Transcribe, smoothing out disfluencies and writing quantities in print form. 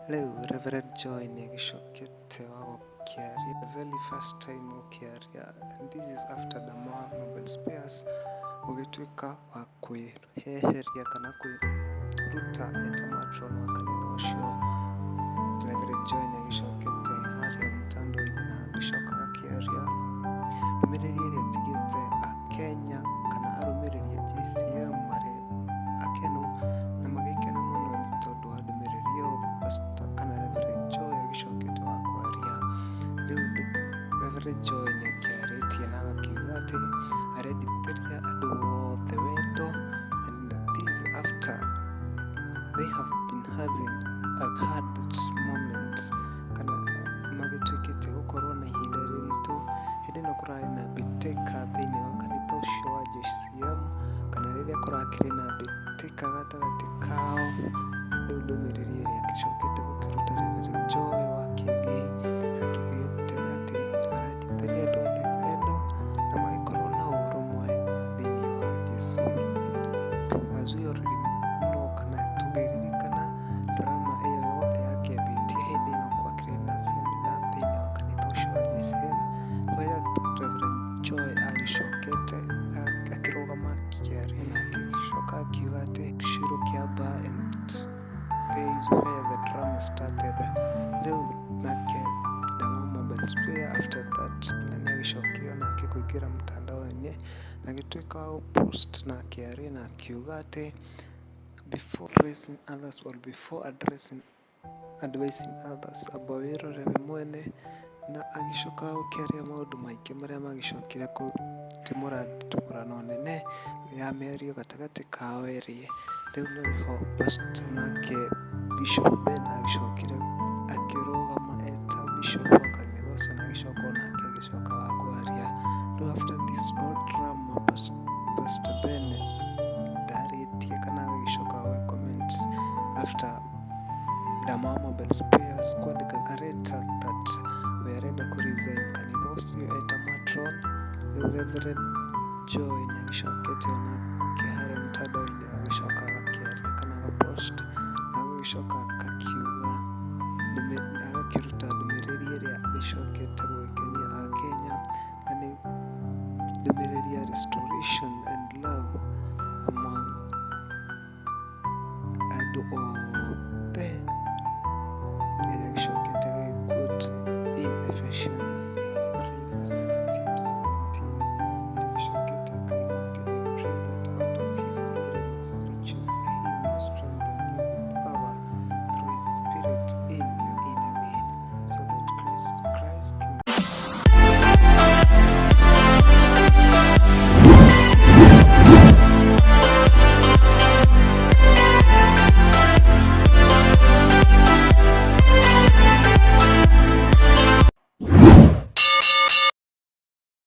Rĩu Reverend Joy nĩagĩcokete wa gũkĩaria the very first time gũkĩaria, and this is after Dama Mobile Spares gũgĩtuĩka wa kwĩyeheria kana kwĩruta eta matron wa kanitha ũcio. Reverend Joy nĩagĩcokete harĩa mtandao-inĩ na agĩcoka akĩaria ndũmĩrĩri ĩrĩa ĩtigĩte akenya kana arũmĩrĩri a JCM marĩ akenu na magĩkena mũno nĩ tondũ wa ndũmĩrĩri ĩyo Pastor kana Reverend Joy agĩcokete wa kwaria. Rĩu Reverend Joy nĩakĩarĩtie na agakiuga atĩ arendithĩria andũ othe wendo, and this after they have been having a hard moment kana magĩtuĩkĩte gũkorwo na ihinda rĩritũ hĩndĩ ĩno kũrarĩ na mbĩtĩka thĩinĩ wa kanitha ũcio wa JCM kana rĩrĩa kũrakĩrĩ na mbĩtĩka gatagatĩ kao. Rĩu ndũmĩrĩri ĩrĩa ĩgĩcokete gũkĩruta Reverend Joy wa Kĩengei akiugĩte atĩ arendithĩria andũ othe wendo na magĩkorwo na ũrũmwe thĩinĩ wa Jesũ. As we already know kana tũngĩririkana drama ĩyo yothe yakĩambĩtie hĩndĩ ĩno gwakĩrĩ na seminar thĩinĩ wa kanitha ũcio wa JCM where Reverend Joy agĩcokete akĩrũgama akĩaria na agĩcoka akiuga atĩ Shiro Kĩamba and there is where the drama started. Rĩu nake Dama Mobile Spare after that na nĩagĩcokire onake kũingĩra mtandao-inĩ na agĩtuĩka wa gũpost na akĩaria na akiuga atĩ before addressing others or before addressing advising others amba wĩrore we mwene, na agĩcoka gũkĩaria maũndũ maingĩ marĩa magĩcokire gũtimũra nditimũrano nene ya mĩario gatagatĩ kao erĩ. Rĩu nĩho Pastor nake Bishop Ben agĩcokire akĩrũgama eta bishop wa kanitha ũcio na agĩcoka onake agĩcoka wa kwaria. Rĩu after this all drama, Pastor Ben ndarĩtie kana agĩcoka gũ comment after Dama Mobile Spares kwandĩka a letter that we arenda kũ resign kanitha ũcio eta matron. Rĩu Reverend Joy nĩagĩcokete onake harĩa mtandao-inĩ agĩcoka agakĩaria kana agapost na agagĩcoka